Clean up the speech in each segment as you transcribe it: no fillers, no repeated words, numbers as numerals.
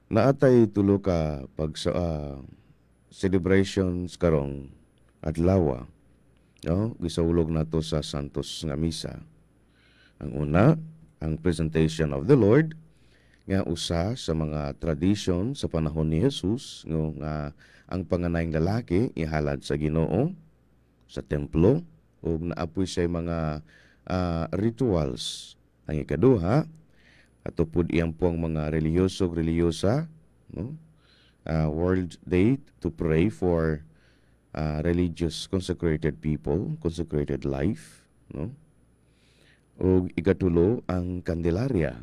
Naa tay tulo ka pag sa celebrations karong adlaw, no? Gisaulog nato sa Santos nga Misa. Ang una, ang Presentation of the Lord, nga usa sa mga tradisyon sa panahon ni Jesus, no, nga ang panganayng lalaki ihalad sa Ginoo sa templo ug naa poy say mga rituals. Ang ikaduha, ato pud iyang po ang mga relihiyoso ug relihiyosa, no? World Day to pray for religious consecrated people, consecrated life, no? Ug ikatulo, ang Candelaria,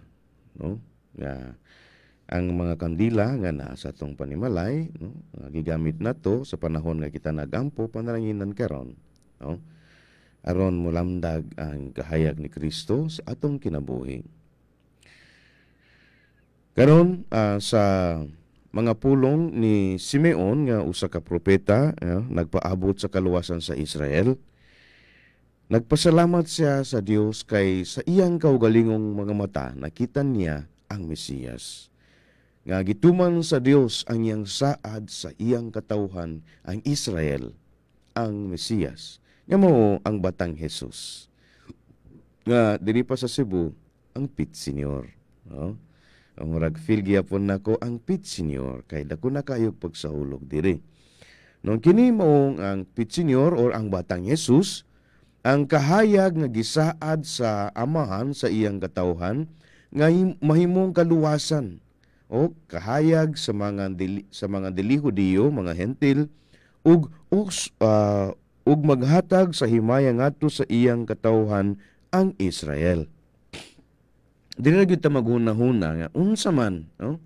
no? Nga ang mga kandila nga naa sa atong panimalay, no? Nga gigamit nato sa panahon nga kita nagampo panalanginan karon, no? Aron mulamdag ang kahayag ni Kristo sa atong kinabuhi. Karon sa mga pulong ni Simeon nga usa ka propeta, nagpaabot sa kaluwasan sa Israel. Nagpasalamat siya sa Dios kay sa iyang kaugalingong mga mata nakita niya ang Mesiyas. Nga gituman sa Dios ang iyang saad sa iyang katawhan ang Israel, ang Mesiyas. Nga mao ang batang Jesus. Nga diri pa sa Cebu ang Pit Señor, no? Ang murag feel gyapon nako ang Pit Señor kay dako na kayo pagsaulog diri. No, kini mao ang Pit Señor or ang batang Jesus, ang kahayag nga gisaad sa Amahan sa iyang katawhan nga mahimong kaluwasan o kahayag sa mga dili Hudiyo, mga Hentil, ug maghatag sa himaya ngadto sa iyang katawhan ang Israel. Dili na gyud ta maghuna-huna nga unsa man, no,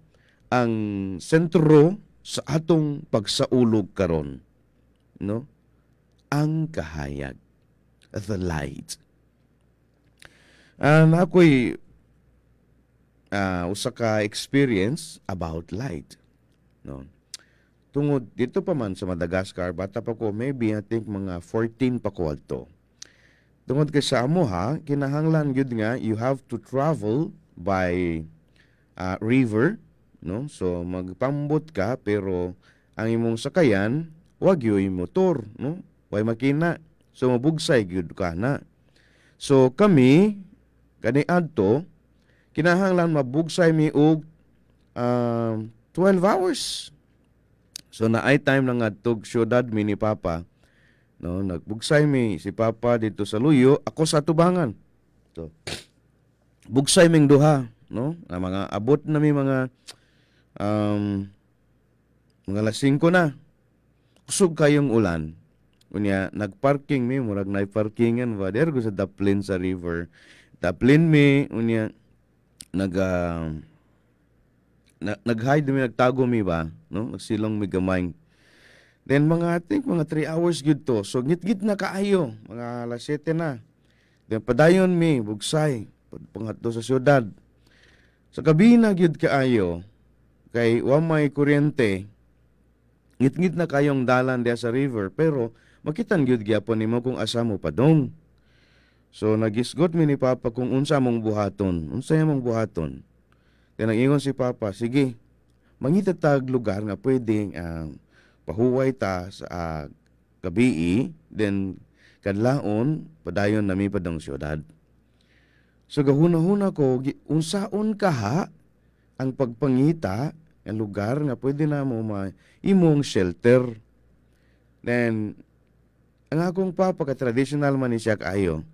ang sentro sa atong pagsaulog karon, no? Ang kahayag, the light. Na ako'y usa ka experience about light, no? Tungod dito pa man sa Madagascar, bata pa ko, maybe I think mga 14 pa ko adto. Tungod kay sa amo ha, kinahanglan gyud nga you have to travel by river, no? So magpambot ka pero ang imong sakayan wa gyuy motor, no? Way makina. So mabugsay gyud ka na. So kami kaniadto kinahanglan mabugsay mi og 12 hours. So naay time na ngadtog syudad mi ni Papa. No, nagbugsay mi si Papa dito sa Luyo, ako sa tubangan. So bugsay ming duha, no? Na mga abot na mi mga alas 5 na. Kusog kayong ulan. Unya nagparking mi, murag nay parkingan ba der ko sa daplin sa river. Daplin mi, unya nag-hide mi, nagtago mi ba, no? Nagsilong mi gamay. Then mga I think mga 3 hours gyud to. So ngitngit na kaayo, mga alas 7 na. Then padayon mi bugsay pangadto sa syudad. Sa gabi na gyud kaayo kay wa may kuryente. Ngitngit na kayong dalan diya sa river pero makitan gyud gyapon nimo kung asa mo padong. So nagisgot mi ni Papa kung unsa mong buhaton, unsa mong buhaton. Then nag-ingon si Papa, "Sige, mangita tag lugar nga pwedeng pahuway ta sa gabii, then kadlaon padayon nami padong syudad." So gahuna-huna ko, unsaon kaha ang pagpangita ang lugar nga pwede na mo ma imong shelter. Then ang akong papa ka traditional man ni siya kaayo.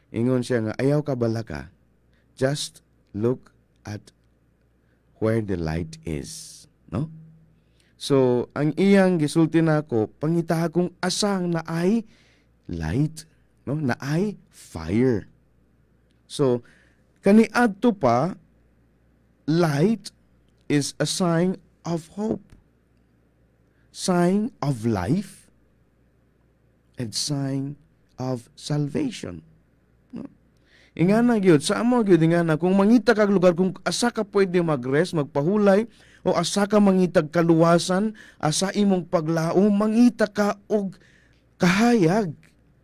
Ingon siya nga, "Ayaw ka balaka. Just look at where the light is." No? So, ang iyang gisulti nako, pangita kung asang naay light, no? Naay fire. So, kaniadto pa, light is a sign of hope, sign of life, and sign of salvation. No? Ingana gyud, sa amo gyud ingana kung mangita kag lugar kung asa ka pwede magrest, magpahulay o asa ka mangitag kaluwasan, asa imong paglaom, mangita ka og kahayag,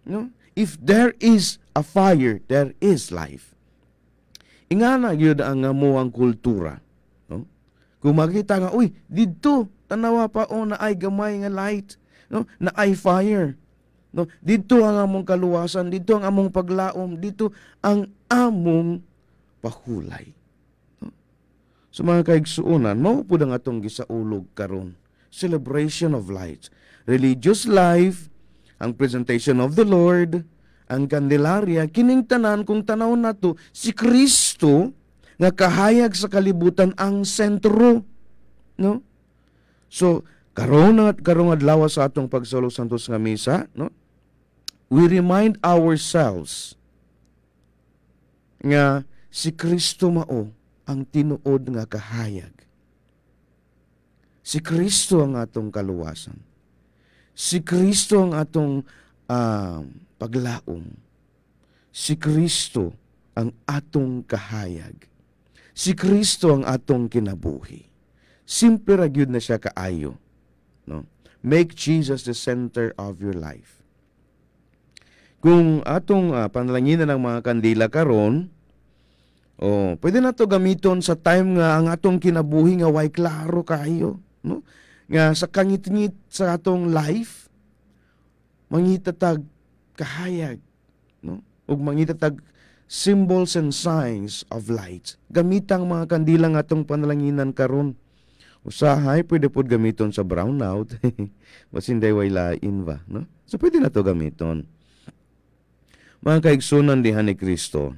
no? If there is a fire, there is life. Ingana gyud ang amuang kultura, no? Kung makita nga, "Uy, didto, tanawa pa o, naay gamay nga light, no? Naay fire." No? Didto ang among kaluwasan, didto ang among paglaom, didto ang among pahulay. No? So mga kaigsuonan, mao pud ang atong gisaulog karon. Celebration of light. Religious life, ang presentation of the Lord, ang Candelaria, kining tanan kung tanaw nato si Kristo nga kahayag sa kalibutan ang sentro, no? So karon at karong adlaw sa atong pagsaulog Santos nga Misa, no? We remind ourselves nga si Kristo mao ang tinuod nga kahayag. Si Kristo ang atong kaluwasan. Si Kristo ang atong paglaom. Si Kristo ang atong kahayag. Si Kristo ang atong kinabuhi. Simple ra gyud na siya kaayo. No? Make Jesus the center of your life. Kung atong panalanginan ng mga kandila karon, oh, pwede na to gamiton sa time nga ang atong kinabuhi nga way klaro kayo, no? Nga sa kangitngit sa atong life, mangita tag kahayag, no? Ug mangita tag symbols and signs of light. Gamitang mga kandila nga atong panalanginan karon. Usahay pwede pod gamiton sa brownout. Basin day way lain ba, no? So pwede na to gamiton. Mga kaigsunan diha ni Kristo,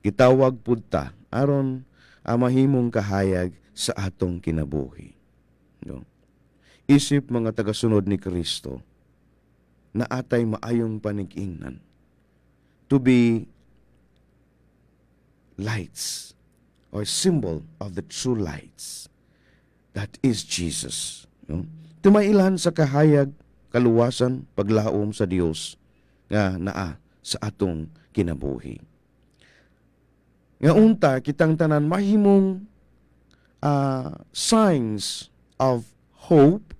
gitawag pud ta aron ang mahimong kahayag sa atong kinabuhi. No? Isip mga tagasunod ni Kristo, na atay maayong panig-ingnan to be lights or symbol of the true lights. That is Jesus. No? Tumailan sa kahayag, kaluwasan, paglaom sa Dios nga naa sa atong kinabuhi. Nga unta kitang tanan mahimong signs of hope,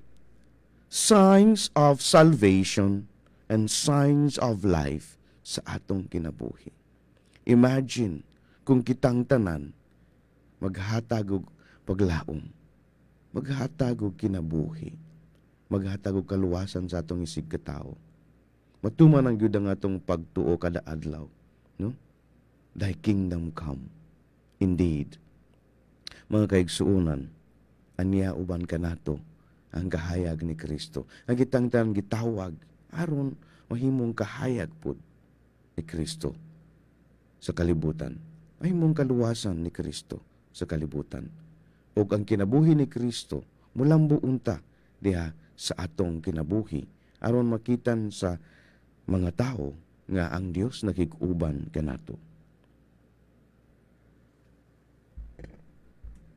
signs of salvation, and signs of life sa atong kinabuhi. Imagine kung kitang tanan maghatag og paglaom, maghatag og kinabuhi, maghatag og kaluwasan sa atong isig katawo. Matuman ang gyud ang atong pagtuo kada adlaw, no? Thy kingdom come. Indeed. Mga kaigsuonan, aniya uban kanato ang kahayag ni Kristo. Ang kitang tanan gitawag aron mahimong kahayag pud ni Kristo sa kalibutan. Mahimong kaluwasan ni Kristo sa kalibutan. Ug ang kinabuhi ni Kristo mulambo unta diha sa atong kinabuhi aron makitan sa mga tao nga ang Dios nakig-uban kanato.